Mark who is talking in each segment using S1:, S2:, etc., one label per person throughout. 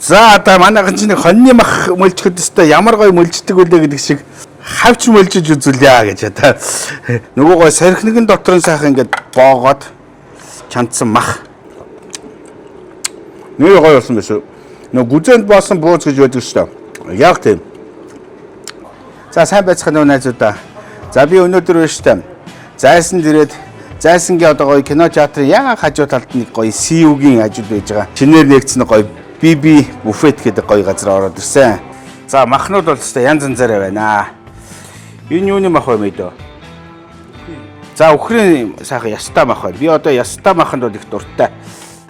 S1: За одоо манайхан чинь хоньны мах мөлжихэд өстой ямар гоё мөлждөг үлээ гэдэг шиг хавч мөлжиж үзүүлье гэж одоо нөгөө гоё сархинэгэн дотор нь сайхан ингээд боогоод чандсан мах. Нэр гоё болсон байсан. Нөгөө гүзээнд боосон бууз гэж байдаг шүү дээ. Яг тийм. За сайн байцгаана уу найзуудаа. За би өнөөдөр байна шүү дээ. Зайсан дээрээд Зайсангийн одоо гоё кино театрын яг хажуу талд нэг гоё CU-гийн хажууд байж байгаа. Шинээр нэгдсэн гоё BB буфет гэдэг гоё газар ороод ирсэн. За махнууд бол өстой янз янзаараа байна. Энэ юуны мах вэ мэдөө? За үхрийн сайхан ястаа мах байна. Би одоо ястаа маханд бол их дуртай.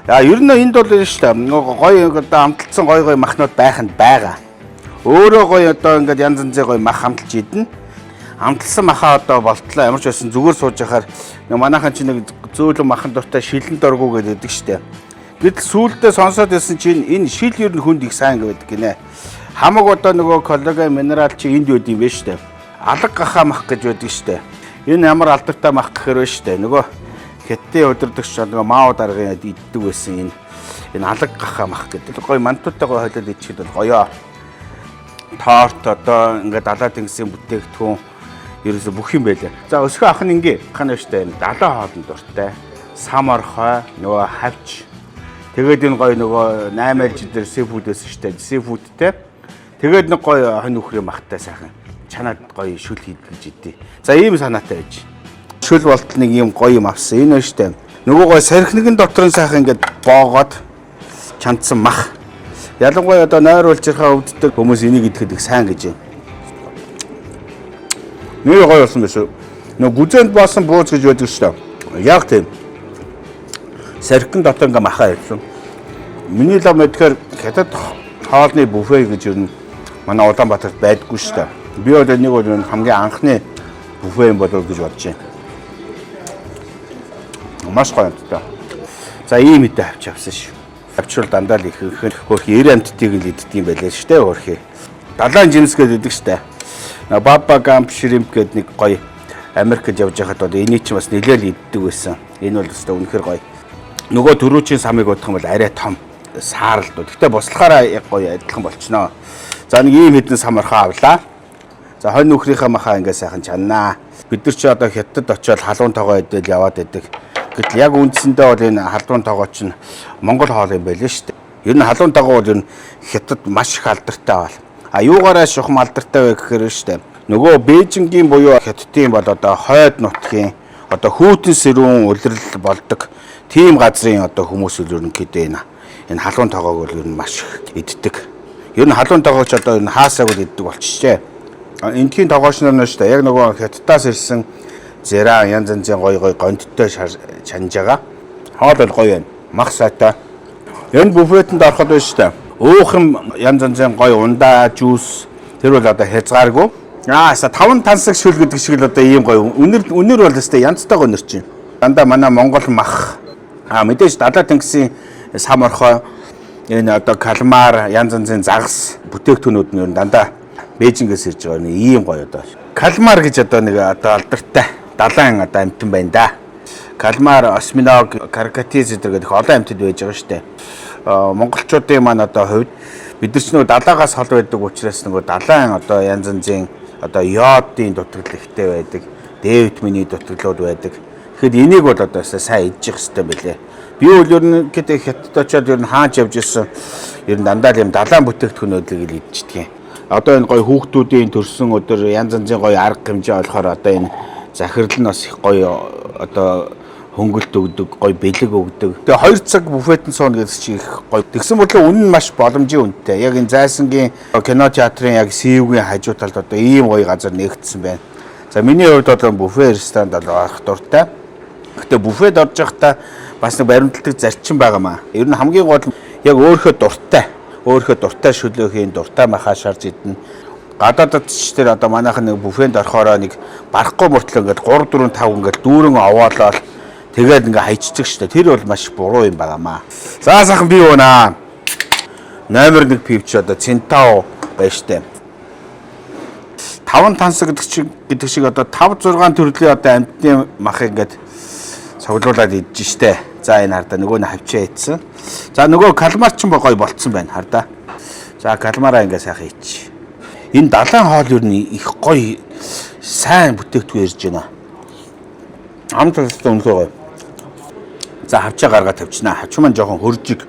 S1: А ер нь энд бол шүү дээ. Гоё одоо амталсан гоё гоё махнууд байх нь байгаа. Өөрөө гоё одоо ингээд янз янзын гоё мах амталж идэнэ. Амталсан махаа одоо болтлоо ямар ч байсан зүгээр сууж яхаар нэг манайхан чинь нэг зөөлөн махан дуртай шилэн доргуу гэдэг шүү дээ. Гэтэл сүүлдээ сонсоод байсан чинь энэ шил ер нь хүнд их сайн гэдэг гинэ. Хамаг одоо нөгөө коллаген минерал чи энд байд юм байна шүү дээ. Алга гахаа мах гэж байдаг шүү дээ. Энэ ямар алдартай мах гэхэр байна шүү дээ. Нөгөө хятадын удирдагч нөгөө Мао даргын иддэг байсан энэ алга гахаа мах гэдэг. Гоё мантуудтай гоё холиод идчихэд бол гоёо. Торт одоо ингээд далаа тэнгисийн бүтээгдэхүүн ерөөсө бүх юм байлаа. За өсгөө ах нь ингээ хана штэ далаа хоолнд дуртай. Сам орхой, нөгөө хавч. Тэгээд энэ гоё нөгөө 8 айлж дээр seafood байсан штэ. Seafood тэй. Тэгээд нэг гоё хонь үхрийн махтай сайхан чанаад гоё шүл хийдгэж идэ. За ийм санаатай байж. Шүл болтол нэг юм гоё юм авсан. Энэ штэ. Нөгөө гоё сархинэгэн дотор нь сайхан ингээд боогоод чандсан мах. Ялангуяа одоо нойр улжирхаа өвддөг хүмүүс энийг идэхэд их сайн гэж байна. Нэр гоё болсон байсан. Нөгөө гүзээнд боосон бууз гэж байдаг шүү дээ. Яг тийм. Сархин дотор ингээ махаа ирсэн. Миний лав мэдхээр хятад хоолны буфе гэж ер нь манай Улаанбаатарт байдаггүй шүү дээ. Би бол энийг бол ер нь хамгийн анхны буфе юм болов гэж бодож байна. Маш гоё амттай. За ийм хэдэ авч авсан шүү. Авчвал дандаа л их их хөөх 90 амттыг л иддэг юм байлаа шүү дээ хөөрхий. Далайн жимс гэдэг идэг шүү дээ. Bubba Gump Shrimp гэдэг нэг гоё Америкт явж байхад бол энийг чинь бас нэлээл иддэг байсан. Энэ бол өстой үнэхэр гоё. Нөгөө түрүүчийн самыг бодох юм бол арай том сааралдуу. Гэхдээ бослохаараа яг гоё адилхан болчихноо. За нэг ийм хэдэн сам орхоо авлаа. За хонь нүхрийнхээ махаа ингээ сайхан чаннаа. Бид нар чи одоо хятад очиод халуун тогоо идэл яваад байдаг. Гэтэл яг үндсэндээ бол энэ халуун тогоо чинь Монгол хоол юм байлээ шүү дээ. Ер нь халуун тогоо бол ер нь хятад маш их алдартай бол. А юугаараа шухам алдартай вэ гэхээр шүү дээ. Нөгөө Бээжингийн буюу хятадын бол одоо хойд нутгийн одоо хүйтэн сэрүүн улирал болдог тийм газрын одоо хүмүүс л ерөнхийдөө энэ халуун тогоог бол ер нь маш их иддэг. Ер нь халуун тогооч одоо ер нь хаасааг бол иддэг болчихжээ. Эндхийн тогооч нар нь шүү дээ. Яг нөгөө хятадаас ирсэн зераа янз янзын гоё гоё гонттой чанж байгаа. Хоол бол гоё байна. Мах сайтай. Энэ буфетэнд ороход байна шүү дээ. Өөх юм янз янзын гоё ундаа, juice тэр бол одоо хязгааргүй. Аа, таван тансаг шүл гэдэг шиг л одоо ийм гоё. Үнэр үнэр бол өстэй янзтай гоё нэр чинь. Дандаа манай Монгол мах. Аа, мэдээж далаа тэнгисийн сам орхой энэ одоо калмар янз янзын загас бүтээгдэхүүнүүд нь ер нь дандаа Бээжингээс ирж байгаа нэг ийм гоё одоо. Калмар гэж одоо нэг одоо алдартай далайн одоо амьтан байна да. Калмар, осьминог, каркатиз гэдэг их олон амьтад байж байгаа шүү дээ. Монголчуудын маань одоо хувьд бид нар ч нөгөө далаагаас хол байдаг учраас нөгөө далайн одоо янз янзын одоо йодын дутагдал ихтэй байдаг, Д витамины дутагдлууд байдаг. Тэгэхээр энийг бол одоо сайн идчих хэрэгтэй байлээ. Би бол ер нь гэдэг хятад очиод ер нь хаач явж исэн ер нь дандаа л юм далайн бүтээгдэхүүнүүдийг л идчихдэг юм. Одоо энэ гоё хүүхдүүдийн төрсөн өдөр янз янзын гоё арга хэмжээ болохоор одоо энэ захирал нь бас их гоё одоо хөнгөлт өгдөг, гоё бэлэг өгдөг. Тэгээ 2 цаг буфетэн сууна гэдэг чинь их гоё. Тэгсэн мөртлөө үнэ нь маш боломжийн үнэтэй. Яг энэ Зайсангийн кино театрын яг CU-гийн хажуу талд одоо ийм гоё газар нээгдсэн байна. За миний хувьд бол буфе ресторанд бол орох дуртай. Гэтэ буфед орж явахдаа бас нэг баримтлагдаг зарчим байгаа маа. Ер нь хамгийн гол яг өөрийнхөө дуртай, өөрийнхөө дуртай шүлөөхийн дуртай махаа шарж идэнэ. Гадаадд ч тэр одоо манайхан нэг буфенд орохороо нэг барахгүй мөртлөө ингээд 3 4 5 ингээд дүүрэн овоолоод тэгээд ингээ хайчдаг штэ. Тэр бол маш буруу юм байгаамаа. За сайхан би уунаа. Номер 1 пивч одоо Цинтао байна штэ. 5 тансаг гэдэг шиг одоо 5 6 төрлийн одоо амьтны мах ингээд цуглуулад идэж штэ. За энэ хардаа нөгөө нь хавчаа ийдсэн. За нөгөө калмар ч гоё болцсон байна хардаа. За калмараа ингээ сайхан ийч. Энэ далайн хоол ер нь их гоё сайн бүтээгдэхүүн ирж байна. Амт талтай үнэхээр гоё. За хавчаа гаргаад тавьчихнаа. Хавч маань жоохон хөржиг.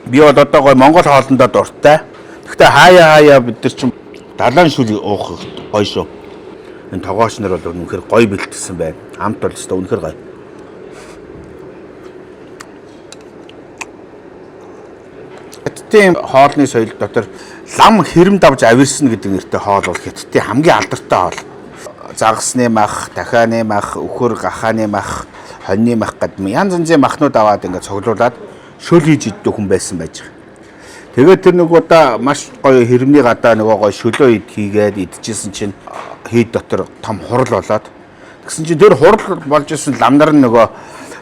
S1: Би бол одоо гоё Монгол хоолндоо дуртай. Гэхдээ хаяа хаяа бид нар чинь далайн шүл уух гоё шүү. Энэ тогооч нар бол үнэхээр гоё бэлтгсэн байна. Амт бол өстой үнэхээр гоё. Хятадын хоолны соёл дотор лам хэрэм давж авирсан гэдэг нэртэй хоол бол хятадын хамгийн алдартай хоол. Загасны мах, дахианы мах, үхэр гахааны мах, хоньны мах гэдэг янз янзын махнууд аваад ингээд цуглуулад шөл хийж иддэг хүн байсан байж байгаа. Тэгээд тэр нэг удаа маш гоё хэрэмний гадаа нөгөө гоё шөлөө ид хийгээд идчихсэн чинь хийд дотор том хурал болоод тэгсэн чинь тэр хурал болж исэн лам нар нөгөө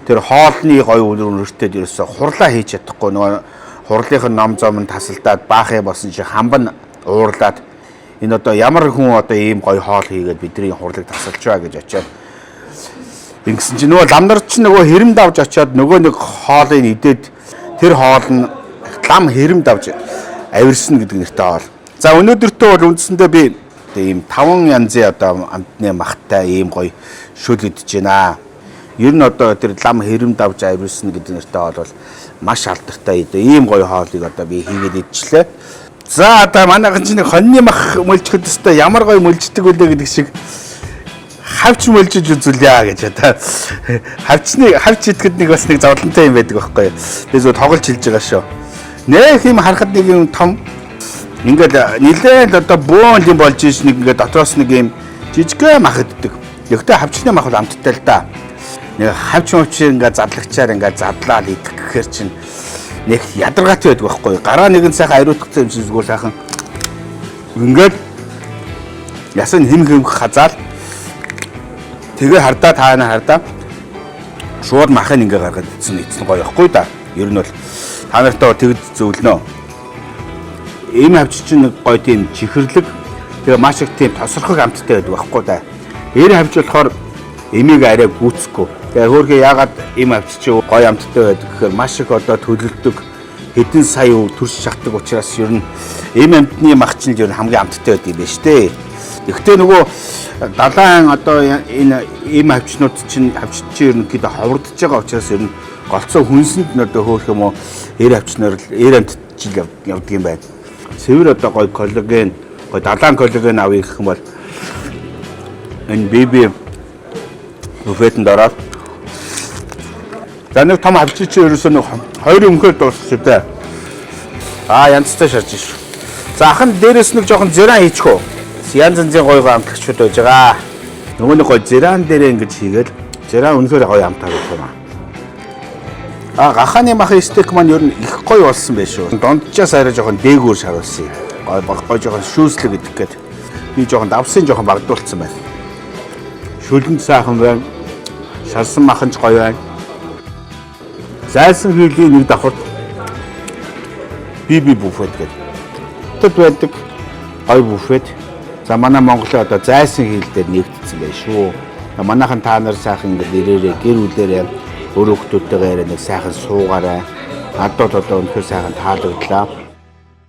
S1: тэр хоолны гоё үнэр үнэртэй ерөөсө хурлаа хийж чадахгүй нөгөө хурлынх нь ном зом нь тасалдаад баахыг болсон чинь хамб нь уурлаад энэ одоо ямар хүн одоо ийм гоё хоол хийгээд бидний хурлыг тасалж байгаа гэж очиад ингэсэн чинь нөгөө лам нар чинь нөгөө хэрэм давж очиад нөгөө нэг хоолыг идээд тэр хоол нь лам хэрэм давж авирсан гэдэг нэртэй хоол. За өнөөдөртөө бол үндсэндээ би ийм 5 янзын одоо амтны махтай ийм гоё шөл идэж байна. Ер нь одоо тэр лам хэрэм давж авирсан гэдэг нэртэй хоол бол маш алдартай ийм гоё хоолыг одоо би хийгээд идчихлээ. За одоо манайхан чинь хоньны мах мөлжихэд өстой ямар гоё мөлждөг үлээ гэдэг шиг хавч мөлжиж үзүүлье гэж одоо хавчны хавч идэхэд нэг бас нэг зовлонтой юм байдаг байхгүй юу. Би зөв тоглож хэлж байгаа шүү. Нэх юм харахад нэг юм том ингээд нилээн л одоо бөөн юм болж иш нэг ингээд дотроос нэг юм жижигхэн мах иддэг. Гэхдээ хавчны мах бол амттай л да. Нэг хавч мавч ингээд задлагчаар ингээд задлаад идэх гэхээр чинь нэг ядаргаатай байдаг байхгүй юу. Гараа нэгэн сайхан ариутгацсан юм шиг зүгээр сайхан ингээд ясан хэм хэм хазаал тэгээ хардаа таана хардаа шууд махыг ингээ гаргаад идсэн идсэн гоё байхгүй да. Ер нь бол та нартай тэгж зөвлөнө. Ийм хавч чинь нэг гоё тийм чихэрлэг тэгээ маш их тийм тосрохог амттай байдаг байхгүй да. Эр хавч болохоор эмийг арай гүйцэхгүй. Тэгээ хөөрхөө яагаад ийм хавч чи гоё амттай байдаг гэхээр маш их одоо төлөлдөг хэдэн сая төрс шахдаг учраас ер нь эм амтны мах чинь ер нь хамгийн амттай байдаг юм байна шүү дээ. Гэхдээ нөгөө далайн одоо энэ эм хавчнууд чинь хавч чинь ерөнхийдөө ховордож байгаа учраас ер нь голцоо хүнсэнд нь одоо хөөх юм уу эр хавчнаар л эр амт жил явдаг юм байна. Цэвэр одоо гоё коллаген, гоё далайн коллаген авъя гэх юм бол энэ биби буфетэнд ороод за нэг том хавч чинь ерөөсөө нэг хоёр өмхөөр дуусах шүү дээ. Аа янзтай шарж шүү. За ах нь дээрэс нэг жоохон зиран хийчих үү? Янз янзын гоё гоё амтлагчуд байж байгаа. Нөгөө нэг гоё зиран дээрээ ингэж хийгээл зиран үнэхээр гоё амтаа гэх юм аа. А гахааны махын стейк маань ер нь их гоё болсон байх шүү. Донджаас арай жоохон дээгүүр шаруулсан юм. Гоё гоё жоохон шүүслэг гэдэг гээд би жоохон давсын жоохон багдуулсан байна. Шүлэнд сайхан байна. Шарсан махан ч гоё байна. Зайсан хийлийн нэг давхарт биби буфет гэдэг. Тэд байдаг гоё буфет. За манай Монголын одоо зайсан хийл дээр нэгтсэн байх шүү. Манайхан та нар сайхан ингээд ирээрээ гэр бүлээрээ өөр хүмүүстэйгээ яриа нэг сайхан суугаарай. Надад бол одоо үнэхээр сайхан таалагдлаа.